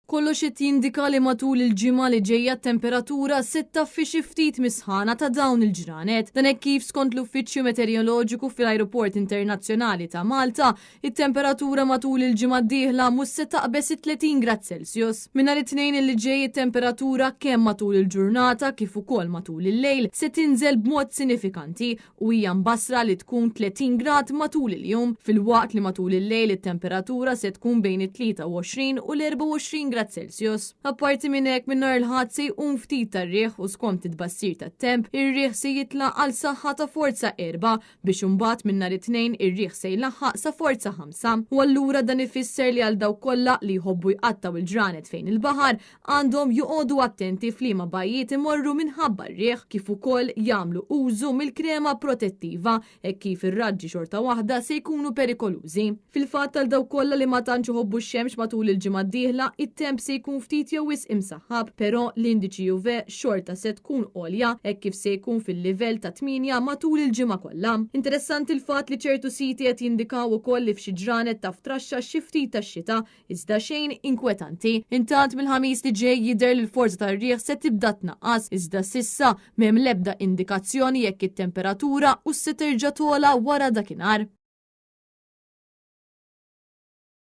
Kollox qed jindika li matul il-ġimgħa li ġejja t-temperatura se ttaffi xi ftit mis-sħana ta' dawn il-ġranet. Dan hekk kif skont l-Uffiċċju Meteoroloġiku fil-Ajruport Internazzjonali ta' Malta, it-temperatura matul il-ġimgħa d-dieħla mhux se taqbeż it-30 grad Celsius. Minn nhar it-Tnejn li ġej it-temperatura kemm matul il-ġurnata kif ukoll matul il-lejl se tinżel b'mod sinifikanti u hija mbassra li tkun 30 grad matul il-jum, filwaqt li matul il-lejl it-temperatura se tkun bejn it-23 u l-24 grad Celsius. Apparti minn hekk, minn nhar il-Ħadd se jqum ftit tar-riħ u skont it-tbassir tat-temp, ir-riħ se jitla' għal saħħa ta' forza erba' biex imbagħad minn nhar it-Tnejn ir-riħ se jlaħħaq sa forza ħamsa. U allura dan ifisser li għal dawk kollha li jħobbu jqattgħu il-ġranet fejn il-baħar, għandhom joqogħdu attenti f'liema bajjiet imorru minħabba r-riħ kif ukoll jagħmlu użu mill-krema protettiva hekk kif ir-raġġi xorta waħda se jkunu perikolużi. Fil-fatt għal dawk kollha li ma tantx iħobbu x-xemx matul il-ġimgħa d-dieħla, it-temp se jkun ftit jew wisq imsaħħab, però l-indiċi UV xorta se tkun għolja hekk kif se jkun fil-livell ta' 8 matul il-ġimgħa kollha. Interessanti l-fatt li ċertu siti qed jindikaw ukoll li f'xi ġranet taf traxxa xi ftit tax-xita Iżda xejn inkwetanti. Intant mill-Ħamis li ġej jidher li l-forza tar-riħ se tibda tnaqqas, iżda s'issa m'hemm l-ebda indikazzjoni jekk it-temperatura hux se terġa' togħla wara dakinhar.